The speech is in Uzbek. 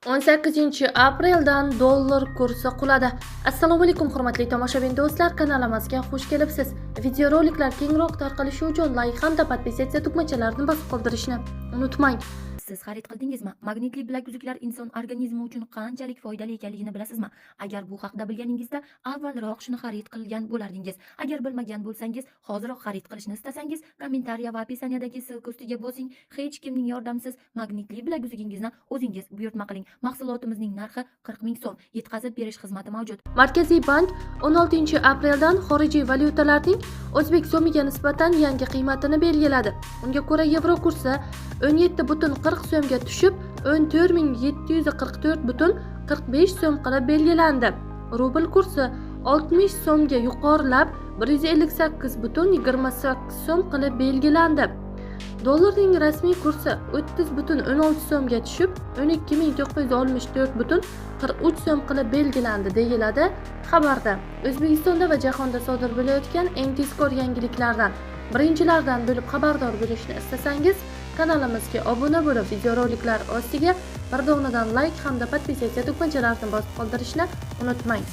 18 apreldan dollar kursi quladi. Assalomu alaykum, hurmatli tomoshabin do'stlar, kanalimizga xush kelibsiz. Videoroliklar kengroq tarqalishi uchun layk hamda подписаться tugmachalarini bosib qoldirishni unutmang. Siz xarid qildingizmi? Magnitli bilaguzuklar inson organizmi uchun qanchalik foydali ekanligini bilasizmi? Agar bu haqida bilganingizda, avvalroq shuni xarid qilgan bo'lardingiz. Agar bilmagan bo'lsangiz, hoziroq xarid qilishni istasangiz, комментария va описание dagi ссылка ustiga bosing. Hech kimning yordamisiz magnitli bilaguzugingizni o'zingiz buyurtma qiling. Mahsulotimizning narxi 40 ming so'm. Yetkazib berish xizmati mavjud. Markaziy bank 16 apreldan xorijiy valyutalarning o'zbek so'miga nisbatan yangi qiymatini belgiladi. Unga ko'ra, yevro kursi 17,40 so'mga tushib, 14 744,45 so'm qilib belgilandi. Rubl kursi 60 so'mga yuqorilab, 158,28 so'm qilib belgilandi. Dollarning rasmiy kursi 30,16 so'mga tushib, 12 964,43 so'm qilib belgilandi, deyiladi xabarda. O'zbekistonda va jahonda sodir bo'layotgan eng tezkor yangiliklardan birinchilardan bo'lib xabardor bo'lishni istasangiz, kanalimizga obuna bo'lib, videoroliklar ostiga bir donadan layk hamda подписаться tugmachalarini bosib qoldirishni unutmang.